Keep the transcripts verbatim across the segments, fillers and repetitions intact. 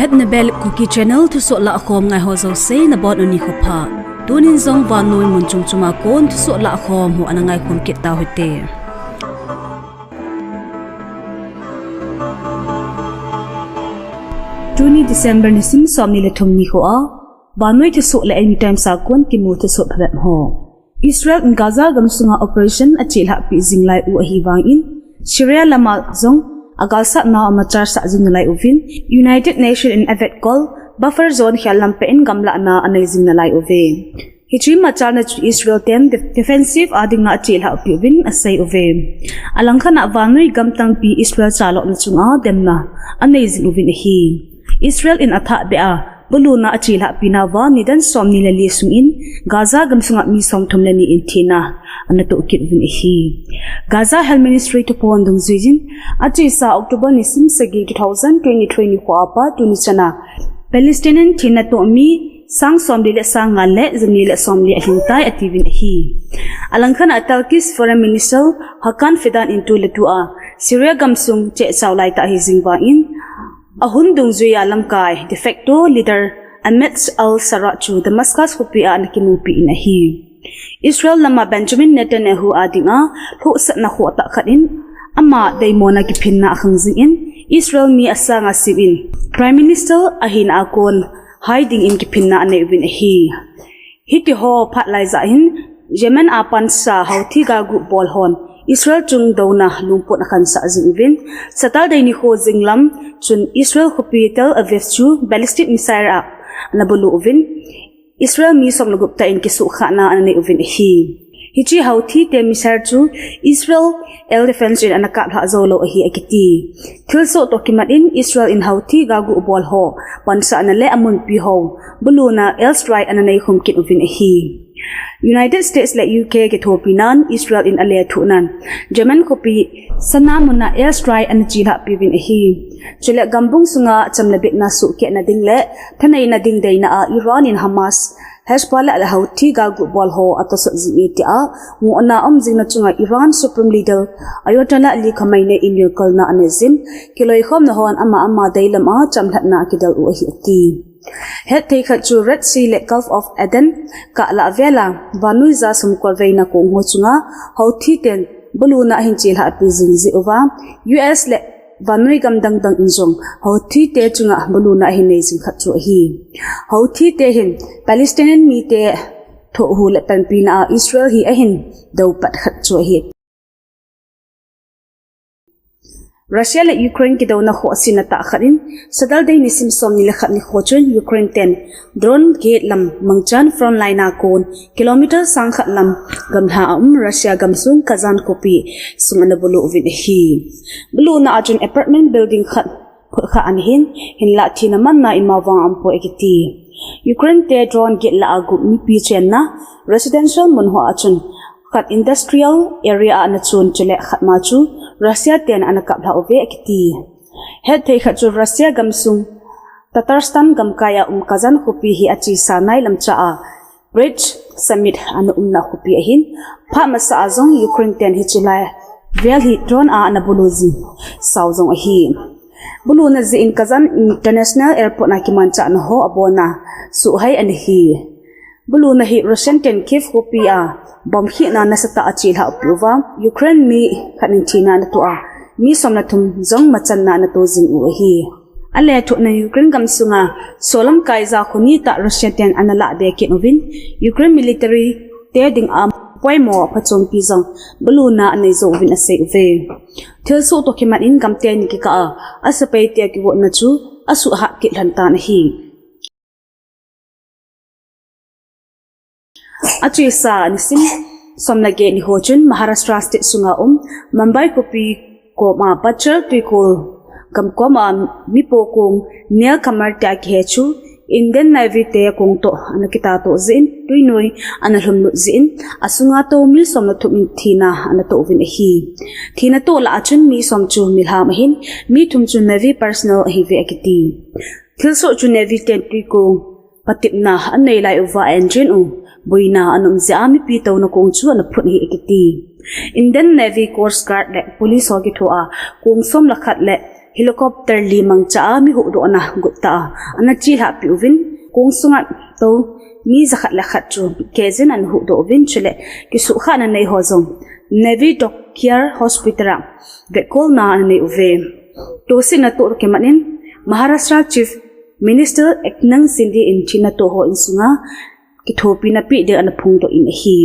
Hetna Bel Kuki Channel thusoh lahkhom ngai ho jouse nabonun nikho pha. Tunin jong vannoi mun chom chom a kon thusoh lahkhom ho ana ngaikhom kit tau hite. Tuni December nisim somni le thum nikho a vannoi thusoh le Eimi Times a kon kimu thusoh phabep ho. Israel in Gaza gamsunga operation achelhahpi jing lai u ahi vangin, Syria lama jong agalsatnau amachal sah jing nalai uvin, United Nation in avetkol buffer zone khel lam peh in gamlahna anei jing nalai uve. Hiche machalna chu Israel ten def-, defensive a dinga achelhahpi uvin asei uve. Alangkhat a vannoi gam tampi Israel chalhohna chunga demna anei jing uvin ahi. Israel in athahbeh a buluna achelhahpi nauva nidan somni le li sungin Gaza gamsunga mi somthum le ni in thina anatoh kit uvin ahi. Gaza Health Ministry thuphon dungjuiyin, achesa October nisim sagi two thousand twenty-three nikho a pat tuni chana Palestinian thina toh mi sang somli le sang nga le jani le somli alhingtai atiuvin ahi. Alangkhat a Turkish Foreign Minister Hakan Fidan in tuletua Syria gamsung chehchau laitah hijing vangin, ahung dungjuia lamkai de facto leader Ahmed al-Sharaa chu Damascus khopi a anakimupi in ahi. Israel lama Benjamin Netanyahu a dinga lhohsahna khohtah khat in ama deimona kiphinna akhang jingin, Israel mi asanga simin Prime Minister ahina a kon hai dingin kiphinna anei uvin ahi. Hitiho phat laijah hin Yemen a pansa Houthi galgu bol hon Israel chung douna lungput akhansah jing uvin, Saturday nikho jinglam chun Israel khopi Tel Aviv chu ballistic missile a anabulu uvin, Israel mi somle gup tah in kisuhkhahna ananei uvin ahi. Hiche Houthi te missile chu Israel air defense in anakaplhah joulou ahi akiti. Thilsoh toh kimat in Israel in Houthi galgu bol ho pansahna le amunpi ho buluna air strike ananei khum kit uvin ahi. United States le U K kithopinan Israel in alethuhnan Yemen khopi Sanaa muna air strike anachelhahpi uvin ahi. Chule gambung sunga cham le bitna suhkehna ding le thaneina ding deina a Iran in Hamas, Hezbollah le Houthi galgu bol ho atosot jing e tia ngohna um jingna chunga Iran Supreme Leader Ayatollah Ali Khamenei in nuikalna anei jin, kiloikhomna hon ama ama deilam a chamlhatna akidel u ahi ati. Hetthei khat chu Red Sea le Gulf of Aden kahlah vela vannoija sumkolveina kong ho chunga Houthi ten buluna ahin chelhahpi jing jeh uva, U S le vannoi gam dangdang in jong Houthi te chunga buluna ahin nei jing khat chu ahi. Houthi te hin Palestinian mite thohhu le panpina a Israel hi ahin dou pat khat chu ahi. Russia le Ukraine kidouna khohsina tah khat in Saturday nisim somni le khat nikho chun Ukraine ten drone gate lam mangchan frontline a kon kilometer sang khat lam gamla a um Russia gamsung Kazan khopi sung anabulu uvin ahi. Buluna a chun apartment building khat phutkhah anahin, hinlah thina manna ima vang aumpoi akiti. Ukraine te drone gate lah a gup mipi chenna residential mun ho a chun khat industrial area a anachon chule khat ma chu Russia ten anakaplhah uve akiti. Hetthei khat chu Russia gamsung Tatarstan gamkai a um Kazan khopi hi achesa nailam cha a Brest Summit ana umna khopi ahin, phat masa a jong Ukraine ten hiche lai vel hi drone a anabulu jing sao jong ahi. Buluna jeh in Kazan International Airport a kimanchahna ho abona suhhai anahi. Buluna hi Russian ten Kyiv khopi a bomb khehna nasatah a chelhahpi uva, Ukraine mi khat in thina anatoh a, mi somle thum jong machanna anatoh jing u ahi. Alethuhna Ukraine gamsunga solam kaija khoni tah Russia ten analahbe kit uvin, Ukraine military te dinga poimo phachompi jong buluna anei jou uvin asei uve. Thilsoh toh kimat in gam teni kikah a asepai te kigotna chu asuhhat kit lhon tan ahi. Achesa nisim somle get nikho chun Maharashtra state sunga um Mumbai khopi koma Bachel twikol gam koma mipo kong Nilkamal tia kihe chu Indian Navy te kong toh anakitatoh jeh in twinoi analhumlut jeh in asunga tou mi somle thum in thina anatoh uvin ahi. Thina toh lah a chun mi som chu milham ahin, mi thum chu Navy personnel ahiuve akiti. Thilsoh chu Navy ten twikong patepna anei lai uva engine u boina ana um jeh a mipi touna kong chu ana phut ahi akiti. Indian Navy, Coast Guard le Police ho kithoa kong somle khat le Helicopter li mangcha a mi huhdohna guttah a ana chelhah peh uvin, kong sunga tou mi jakhat le khat chu keijin ana huhdoh uvin, chule kisuhkhahna nei ho jong Navy Dockyard Hospital a vetkolna ana nei uve. Tositna toh kimat in Maharashtra Chief Minister Eknath Shinde in thina toh ho insunga kithopina pe ding ana phongdoh in ahi.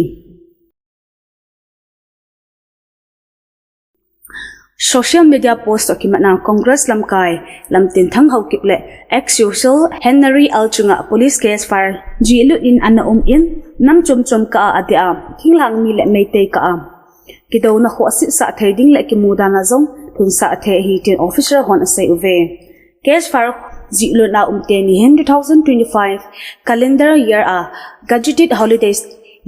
Social media post toh kimat a Congress lamkai Lamtinthang Haokip le ex-official Henry L chunga police case file jihlut in ana um in, nam chom chom kah a adeh a, thinglhang mi le Meitei kah a kidouna khohsah thei ding le kimudan a jong lhunsah thei ahi tin official hon asei uve. Case file jihlut a um teni hin two thousand twenty-five calendar year a gazetted holidays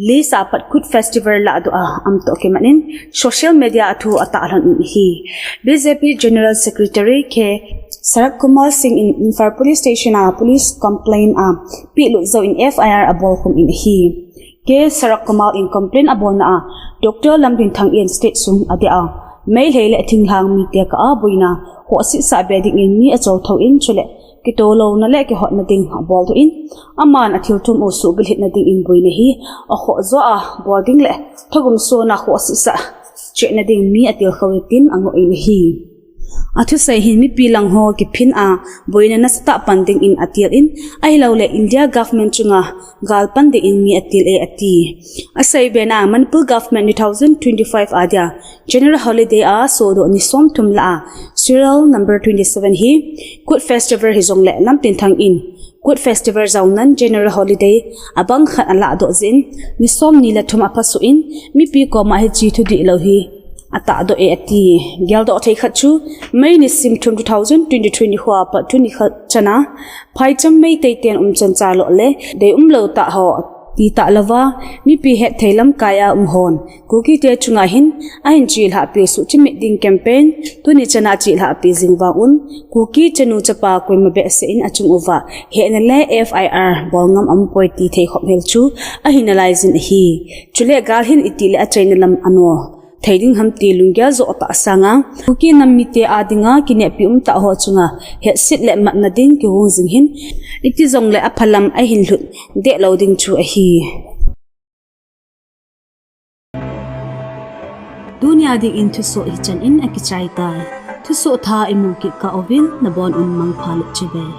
list a pat Kut Festival lahdoh a um toh kimat in social media a thu atah lhon in ahi. B J P General Secretary K Sarat Kumar Singh in Imphal Police Station a police complaint a pehlut jou in F I R abol khum in ahi. K Sarat Kumar in complaint abolna a Doctor Lamtinthang in state sung adeh a Meitei le thinglhang mite kah a boina khohsah be ding in mi achol thou in, chule kitoh louna le kihotna ding abol thou in, aman athil thum u suhbilhitna ding in boina hi akhoh jo a bol ding le thagum sona khohsah chehna ding mi atilkhou e tin angoh in ahi. Athusei hin mipi lang ho kiphin a boina nasatah pan ding in atil in, ahilou le India government chunga gal pan ding in mi atil e ati. Asei bena Manipur government two thousand twenty-five adia General Holiday a sodoh ni somthum lah a serial number twenty-seven hi Kut Festival hijong le Lamtinthang in Kut Festival jounan General Holiday abang khat alahdoh jin, ni somni le thum aphasuh in, mipi koma hiche thu dihlou hi atahdoh e ati. Geldoh thei khat chu, May nisim thum two thousand twenty-three nikho a pat tuni khat chana phaicham Meitei ten umchan chalou le deium lou tah ho ti tah louva, mipi hetthei lamkai a um hon Kuki te chunga hin ahin chelhah peh u suhchimit ding campaign tuni chana chelhah peh jing vang un, Kuki chanu chapa koima behseh in achung uva hehna le F I R bol ngam aum poi ti thei khop hel chu ahi nalai jin ahi. Chule gal hin itih le achaina lam ano thei ding ham ti lunggel joh tah sanga Kuki nam mite a dinga kineppi umtah ho chunga hetset le matna ding kihung jing hin, iti jong le aphalam ahin lhut deh lou ding chu ahi. Tunia dingin thusoh hichan in akichai tai. Thusoh thah imu kit kah uvin nabon un mangpha le chibai.